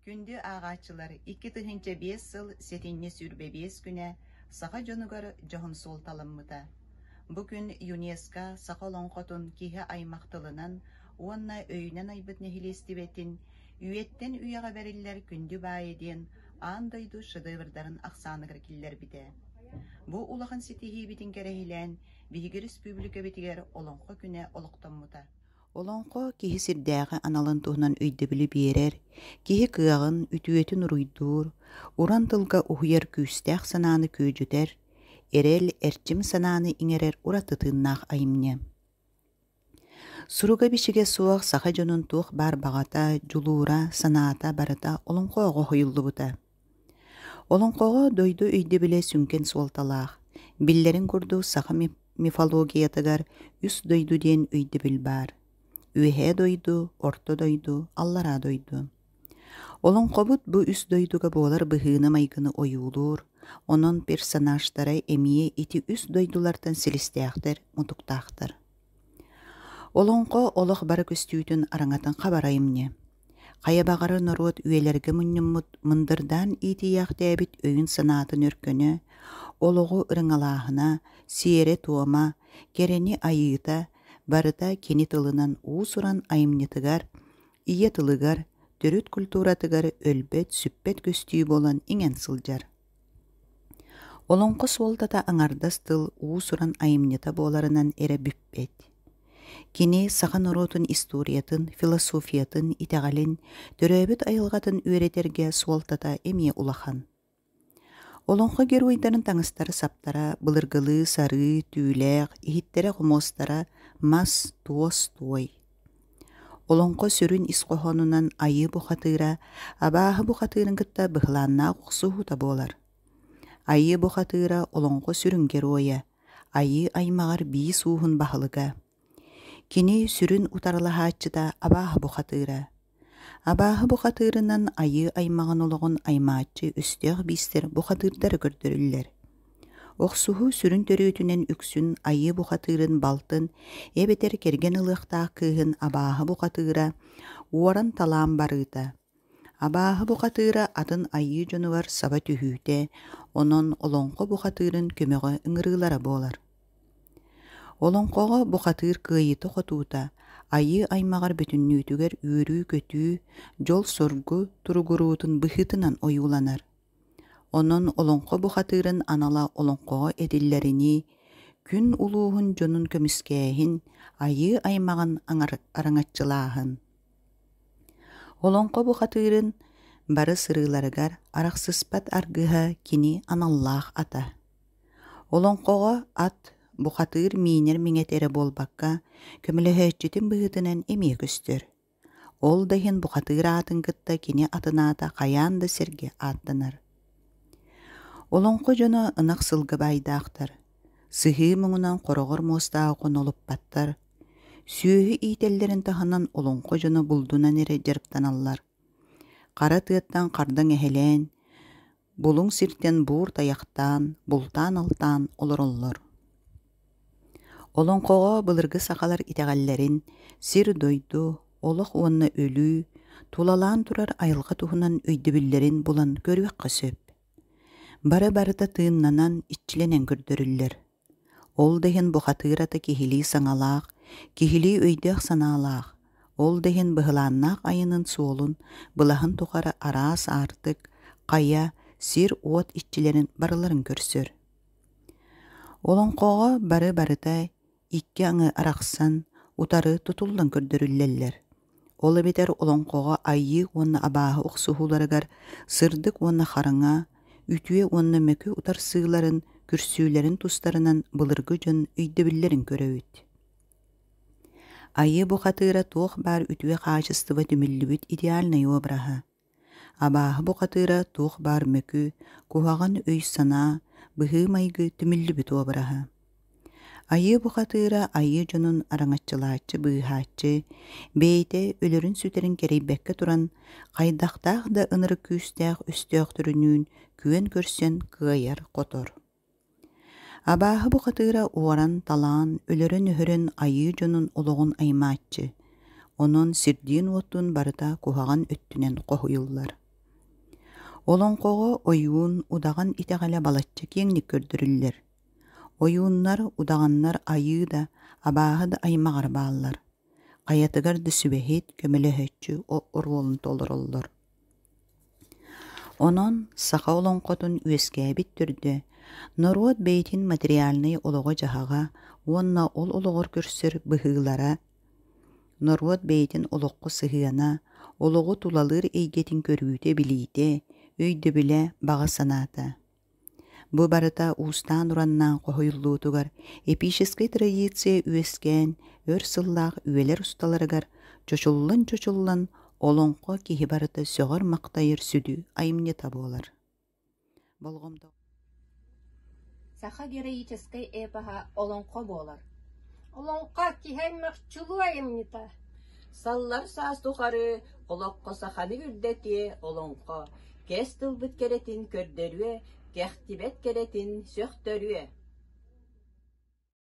Күндү ааҕааччылар, 2005 сыл сэтинньи 25 күнэ саха дьонугар дьоһун суолталаммыта. Бу күн ЮНЕСКО саха олоҥхотун киһи аймах тылынан уонна өйүнэн айбыт нэһилиэстибэтин үйэттэн үйэҕэ бэриллэр күндү баайа диэн аан дойду шедеврдарын ахсааныгар киллэрбитэ. Бу улахан ситиһиибитин кэрэһилээн, биһиги республикабытыгар Олоҥхо күнэ олохтоммута. Олоҥхо киһи сирдээҕи аналын туһунан өйдөбүлү биэрэр, киһи кыаҕын, үтүөтүн уруйдуур, уран тылга уһуйар күүстээх санааны күөдьүтэр, эрэл, эрчим санааны иҥэрэр ураты тыыннаах айымньы. Суруга-бичигэ суох саха дьонун туох баар баҕата, дьулуура, санаата барыта олоҥхоҕо хоһуйуллубута. Олоҥхоҕо дойду өйдөбүлэ сүҥкэн суолталаах. Биллэрин курдук, саха мифологиятыгар үс дойду диэн өйдөбүл баар: Үөһээ дойду, Орто дойду, Аллараа дойду. Олоҥхобут бу үс дойдуга буолар быһыыны-майгыны ойуулуур, онон персонажтара эмиэ ити үс дойдулартан силистээхтэр-мутуктаахтар. Олоҥхо олох бары көстүүтүн араҥатын хабар айымньы. Хайа баҕарар норуот үйэлэргэ мунньуммут мындырдаан иитийээхтээбит өйүн-санаатын өркөнө, олоҕу ырыҥалааһына, сиэрэ-туома, кэрэни айыыта барыта кини тылынан уус-уран айымньытыгар, ийэ тылыгар, төрүт культуратыгар өлбөт-сүппэт көстүү буолан иҥэн сылдьар. Олоҥхо суолтата аҥардас тыл уус-уран айымньыта буоларынан эрэ бүппэт. Кини саха норуотун историятын, философиятын, итэҕэлин, төрөөбүт айылҕатын үөрэтэргэ суолтата эмиэ улахан. Олоҥхо геройдарын таҥастара-саптара былыргылыы сарыы, түүлээх, иһиттэрэ-хомуостара мас, туос, туой. Олоҥхо сүрүн ис хоһоонунан айыы бухатыыра абааһы бухатыырын кытта быһылааннаах охсуһуута буолар. Айыы бухатыыра олоҥхо сүрүн геройа, айыы аймаҕар биис ууһун баһылыга. Кини сүрүн утарылаһааччыта абааһы бухатыыра. Абааһы бухатыырынан айыы аймаҕын олоҕун аймааччы өстөөх биистэр бухатыырдара көрдөрүллэр. Охсуһуу сүрүн төрүөтүнэн үксүн айыы бухатыырын балтын эбэтэр кэргэн ылыахтаах кыыһын абааһы бухатыыра уоран-талаан барыыта. Абааһы бухатыыра атын айыы дьонугар саба түһүүтэ, онон олоҥхо бухатыырын көмөҕө ыҥырыылара буолар. Олоҥхоҕо бухатыыр кыайыыта-хотуута, айыы аймаҕар бүтүннүүтүгэр үөрүү-көтүү, дьол-соргу туругуруутун быһыытынан ойууланар. Онон олоҥхо бухатыырын анала олоҥхоҕо этиллэринии, күн улууһун дьонун көмүскээһин, айыы аймаҕын араҥаччылааһын. Олоҥхо бухатыырын бары сырыыларыгар арахсыспат аргыһа кини аналлаах ата. Олоҥхоҕо ат бухатыыр миинэр миҥэтэ эрэ буолбакка, көмөлөһөөччүтүн быһыытынан эмиэ көстөр. Ол да иһин бухатыыр аатын кытта кини атын аата хайаан да сэргэ ааттанар. Олоҥхо дьоно ынах сылгы баайдаахтар, сыһыы муҥунан хороҕор муостааҕы хонолуппаттар, сүөһү иитэллэрин таһынан олоҥхо дьоно булдунан эрэ дьарыктаналлар. Хара тыаттан хардаҥ эһэлээн, булуҥ сиртэн буур тайахтаан, бултаан-алтаан олороллор. Олоҥхоҕо былыргы сахалар итэҕэллэрин, сир-дойду, олох уонна өлүү, тулалаан турар айылҕа туһунан өйдөбүллэрин булан көрүөххэ сөп. Бары-барыта тыыннанан, иччилэнэн көрдөрүллэр. Ол да иһин бухатыыр ата киһилии саҥалаах, киһилии өйдөөх-санаалаах, ол да иһин быһылааннаах айанын суолун былаһын тухары араас аартык, хайа, сир-уот иччилэрин барыларын көрсөр. Олоҥхоҕо бары-барыта икки аҥы арахсан, утары тутуллан көрдөрүллэллэр. Ол эбэтэр олоҥхоҕо айыы уонна абааһы охсуһууларыгар сырдык уонна хараҥа, үтүө уонна мөкү утарсыыларын, күрсүүлэрин тустарынан былыргы дьон өйдөбүллэрин көрөбүт. Айыы бухатыыра туох баар үтүө хаачыстыба түмүллүбүт идеальнай обраһа. Абааһы бухатыыра туох баар мөкү, куһаҕан өй-санаа, быһыы-майгы түмүллүбүт уобараһа. Айыы бухатыыра айыы дьонун араҥаччылааччы, быыһааччы, бэйэтэ өлөрүн-сүтэрин кэрэйбэккэ туран, хайдахтаах да ынырык күүстээх өстөөхтөрүнүүн күөн көрсөн кыайар-хотор. Абааһы бухатыыра уоран-талаан, өлөрөн-өһөрөн айыы дьонун олоҕун аймааччы, онон сирдиин-уоттуун барыта куһаҕан өттүнэн хоһуйуллар. Олоҥхоҕо ойуун, удаҕан итэҕэлэ балачча киэҥник көрдөрүллэр. Ойууннар, удаҕаннар айыы да, абааһы да аймаҕар бааллар. Хайатыгар да сүбэһит, көмөлөһөөччү оруолун толороллор. Онон саха олоҥхотун үөскээбит төрдө норуот бэйэтин материальнай олоҕо-дьаһаҕа уонна ол олоҕор көрсөр быһыылара, норуот бэйэтин олоххо сыһыана, олоҕу тулалыыр эйгэтин көрүүтэ-билиитэ, өйдөбүлэ, баҕа санаата. Бу барыта уустаан-ураннаан хоһуйуллуутугар эпическэй традиция үөскээн, өр сыллаах үйэлэр усталарыгар чочуллан-чочуллан олоҥхо киһи барыта сөҕөр-махтайар сүдү айымньыта буолар. Болҕомто Саха героическай эпоһа олоҥхо буолар. Олоҥхо киһи аймах чулуу айымньыта. Саллар саас тухары олоххо саханы үрдэтиэ олоҥхо, кэс тылбыт кэрэтин көрдөрүө, кэхтибэт кэрэтин сөхтөрүө.